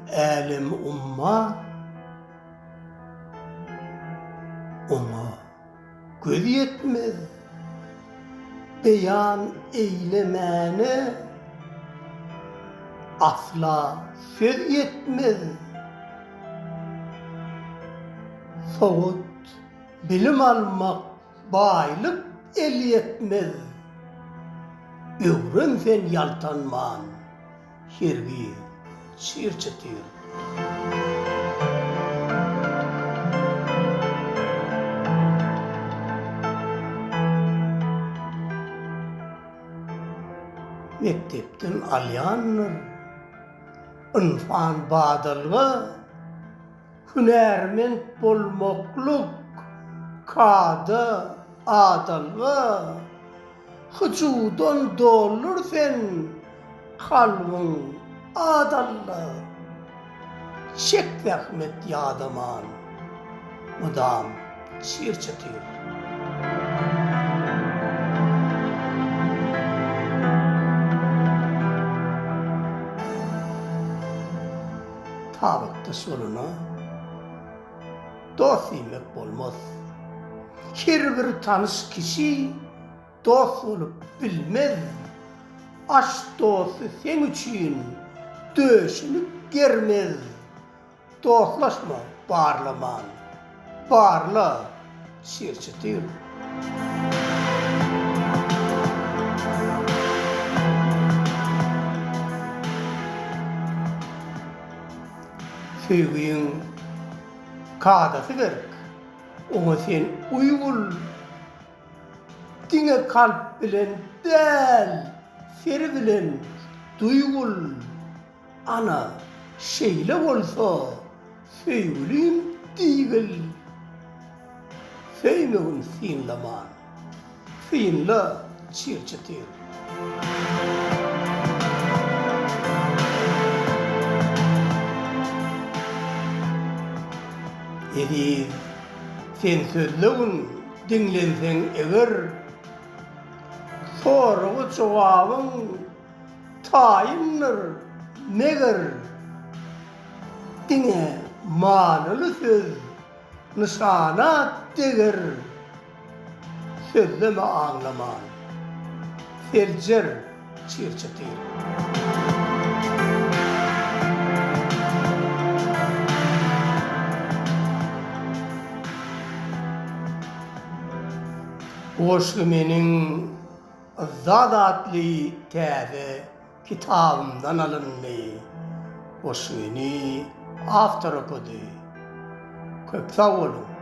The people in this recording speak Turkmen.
Älem umman, oňa göz ýetmez, Beýan eýlemäne asla söz ýetmez. Sowat, bilim almak Baýlyk elýetmez, öwren sen ýaltanman, hergiz çyr-çytyr. Mekdepden alýandyr ynsan badalga. Hünärment bolmaklyk kada, adalga, Hyjuwdan doldur sen kalbyň adalga. Çek zähmet ýadaman, mydam çyr-çytyr. Tabakdaş bolana dost diýmek bolmaz. Her bir tanyş kişi dost bolup bilmez. Aş dosty seň üçin döşüni germez. Dostlaşma barlaman, barla çyr-çytyr. Söýgiň kadasy berk, oňa sen uýgul. Diňe kalp bilen däl, seri bilen duýgul. Ana, şeýle bolsa, söýgülim diýgil. Söýmegin synlaman, synla çyr-çytyr. Eziz, sen sözlegin, diňlenseň eger, Soraga jogabyň Taýyndyr, meger, diňe manyly söz nyşana deger, Sözleme aňlaman, seljer çyr-çytyr. Bu goşgy meniň Yzzat atly täze kitabymdan alyndy. Goşgyny awtor okady. Köp sag boluň!